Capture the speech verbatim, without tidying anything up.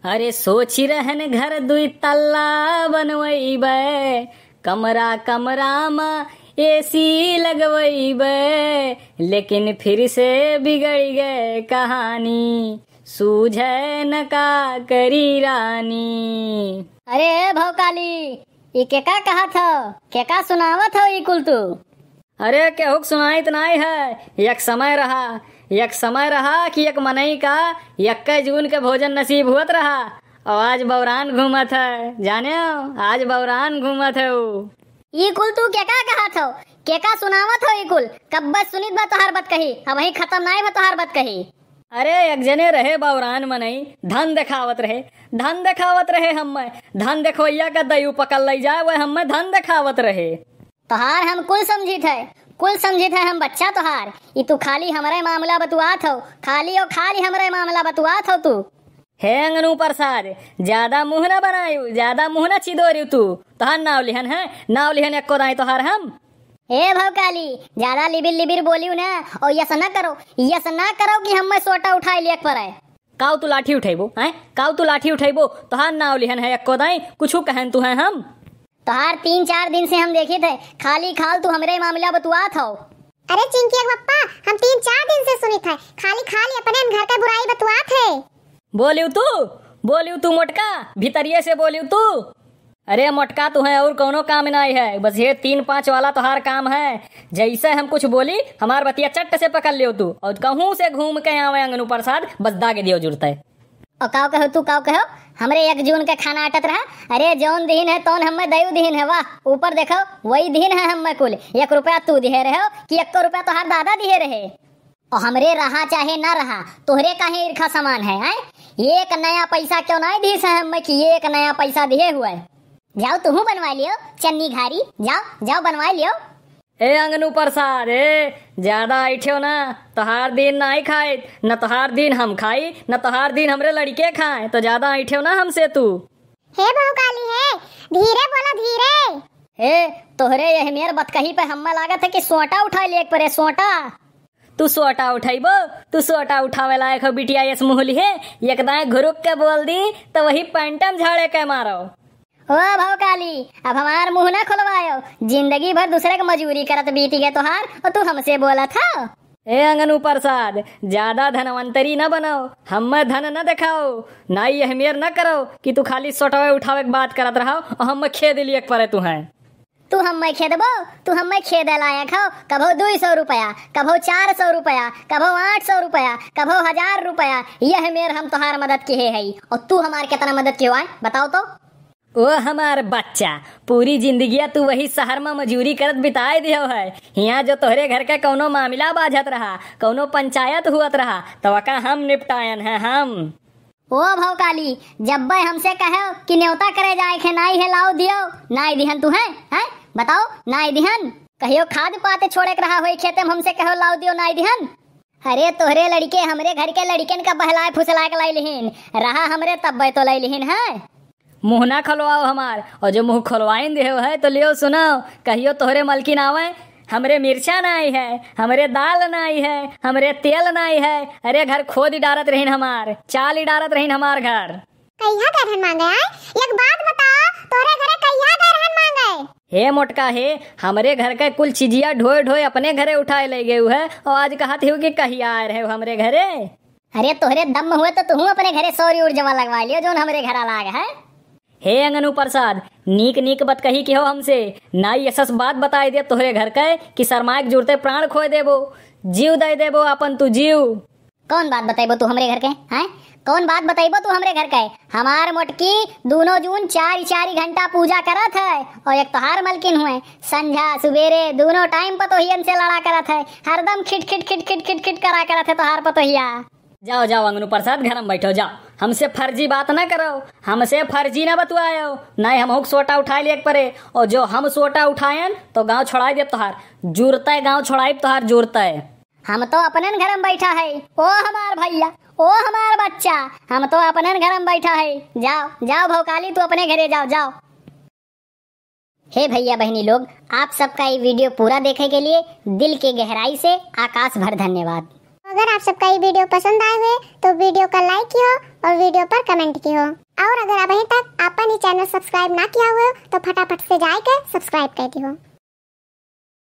अरे सोची रहन घर दुई तल्ला बनवइबे, कमरा कमरा म एसी लगवइबे, लेकिन फिर से बिगड़ गए कहानी, सूझे न का करी रानी। अरे भौकाली, ई केका कहत हौ? केका सुनावत हौ ई कुल तू? अरे, केहू के सुनाइत नाई है। एक समय रहा, एक समय रहा कि एक मनई का इक्कीस जून के भोजन नसीब हुअत रहा, और आज बौरान घूमत है, जाने हो, आज बौरान घूमत है ऊ। ई कुल तू केका कहत हो, केका सुनावत हो ई कुल? कब्बे सुनित बा तोहार बतकही, अबहीं खतम नाई बा तोहार बतकही। अरे, एक जने रहे बौरान मनई, धन देखावत रहे, धन देखावत रहे हम्मे, धन देखवैया का दयू पकड़ लई जाए, वह हम्मे धन देखावत रहे। तोहार हम कुल समझित है, कुल समझित है हम बच्चा तोहार। ई तू खाली हमरे मामला बतुआत हो, खाली और खाली हमरे मामला बतुआत हो तू। हे अंगनू प्रसाद, ज्यादा मुँह ना बनायू, ज्यादा मुँह ना चिदोरियू तू। तोहार नाव लिहन है, नाव लिहन एक्को दाई तोहार हम। हे भौकाली, ज्यादा लिबिर लिबिर बोलियू ना, और यस ना करो, यस ना करो कि हम्मे सोटा उठाए लियक पड़े। काऊ तू लाठी उठैबो, हैं? काऊ तू लाठी उठैबो? तोहार नाव लिहन है एक्को दाई, कुछु कहन तू है हम? तोहार तीन चार दिन से हम देखित है, खाली खाल तू हमरे मामला बतुआत हौ। अरे चिंकिया के पप्पा, हम तीन चार दिन से सुनित है, खाली खाली अपने घर के बुराई बतुआत है। बोलियो तू, बोलियो तू मोटका, भीतरिये से बोलियो तू। अरे मोटका, तुहैं और कौनो काम नाई है, बस ये तीन पाँच वाला तोहार काम है। जैसे हम कुछ बोली, हमार बतिया चट्ट से पकड़ लियो तू, और कहूँ से घूम के आवे अंगनू प्रसाद, बस दागे दियो जुरते। और काव कहो तू, काव कहो, हमरे एक जून के खाना अटत रहा। अरे जौन दिहिन है तौन हम्मे दयू दिहिन है। वाह, ऊपर देखो, वही दिहिन है हम्मे कुल। एक रुपया तू दिहे रहे हो कि एक्को रुपया तोहार दादा दिहे रहे? और हमरे रहा चाहे ना रहा, तोहरे काहे ईर्खा समान है, हैं? एक नया पैसा क्यों नाई दिहिस है हम्मे कि एक नया पैसा दिहे हुए? जाओ तुहू बनवा लियो चन्नी घारी, जाओ, जाओ बनवा लियो। ए अंगनू प्रसाद, ए, ज्यादा ऐठ्यो ना, तोहार दिन नाई खाइत, न तोहार दिन हम खाई, न तोहार दिन हमरे लड़िके खाए, तो ज्यादा ऐठ्यो ना हमसे तू। हे भौकाली हे, धीरे बोलो, धीरे। हे, तोहरे यह मेर बतकही पे हम्मा लागत है कि सोटा उठाए लेक परे, सोटा। तू सोटा उठाइबो, तू सोटा उठावे लायक हो बिटिया, यस मुहली है, एक दाएं घुरुक के बोल दी, तो वही पैंटम झाड़े के मारो। ओ भौकाली, अब हमार मुँह ना खुलवायो, जिंदगी भर दूसरे के मजूरी करत बीत गए तोहार, और तू हमसे बोलत हो? ए अंगनू प्रसाद, ज्यादा धनवंतरी न बनाओ, हम्मे धन न देखाओ, नाई यह मेर न करो कि तू खाली सोटवे उठावे के बात करत रहो और हम्मे खेद लियक परे तुहैं। तू हम्मे खेदबो, तू हम्मे खेदे लायक हो, कभो दुई सौ रुपया, कभो चार सौ रुपया, कभो आठ सौ रुपया, कभो हजार रुपया, यह मेर हम तोहार मदद किहे हई और तू हमार केतना मदद किहो आय, बताओ तो? ओ हमार बच्चा, पूरी जिंदगिया तू वही शहर में मजूरी करत बिताए दियो है। हियाँ जो तोहरे घर के कौनो मामला बाझत रहा, कौनो पंचायत हुअत रहा, तो वका हम निपटायन है हम। ओ भौकाली, जब्बे हमसे कहो कि न्योता करे जाए के नाई है, लाओ दियो, नाई दिहन तू है, हैं? बताओ, नाई दिहन? कहियो खाद पाते छोड़े के रहा होई खेते में, हमसे कहो लाओ दियो, नाई दिहन? अरे तोहरे लड़िके हमरे घर के लड़िकन का बहलाए फुसलाए के लाई लिहिन, रहा हमरे तब्बे तो लाई लिहिन है। मुँह ना खोलवाओ हमार, और जो मुँह खोलवाइन देहो है तो लियो सुनो, कहियो तोहरे मलकिन आवे, हमरे मिर्चा नाई है, हमरे दाल नाई है, हमरे तेल नाई है, अरे घर खोद डारत रहिन हमार, चाल डारत रहिन हमार घर। कहिया गए रहन मांगे आय? एक बात बताओ, तोहरे घरे कहिया गए रहन मांगे? हे मोटका हे, हमरे घर के कुल चिजिया ढोए ढोए अपने घरे उठाए ले गए है, और आज कहत हो कि कहिया आए रहे हो हमरे घरे? अरे तोहरे दम हुए तो तुहू अपने घरे सौर ऊर्जा लगवा लियो, जोन हमरे घरा लाग है। हे अंगनू प्रसाद, नीक नीक बतकही किहो हमसे, नाई यसस बात बताए दे तोहरे घर के कि शर्माए के जुरते प्राण खोए देबो, जीव दे देबो अपन तू जीव। कौन बात बतैबो तू हमरे घर के, हैं? कौन बात बतैबो तू हमरे घर के? हमार मोटकी दूनो जून चार चार घंटा पूजा करत है, और एक तोहार मलकिन हुए, संझा सुबेरे दूनो टाइम पतोहियन से लड़ा करत है, हरदम खिट खिट खिट खिट खिट खिट करा करत है तोहार पतोहिया। जाओ, जाओ अंगनू प्रसाद, घर में बैठो, जाओ। हमसे फर्जी बात ना करो, हमसे फर्जी ना बतुआयो, नहीं हमहू के सोटा उठाए लेक परे, और जो हम सोटा उठायन तो गाँव छोड़ाई देब तोहार, जुरते गाँव छोड़ाई तोहार, जुरते। हम तो अपनन घर में बैठा है, ओ हमार भैया, ओ हमार बच्चा, हम तो अपनन घर में बैठा है। जाओ, जाओ भौकाली, तू अपने घरे जाओ, जाओ। हे भैया बहनी लोग, आप सबका ये वीडियो पूरा देखे के लिए दिल के गहराई से आकाश भर धन्यवाद। अगर आप सबका ये वीडियो पसंद आए हुए तो वीडियो का लाइक कियो, और video पर comment किहो। और अगर अबहीं तक आपन ई channel subscribe ना किहा हुए हो तो फटाफट से जाइके subscribe कर दिहो।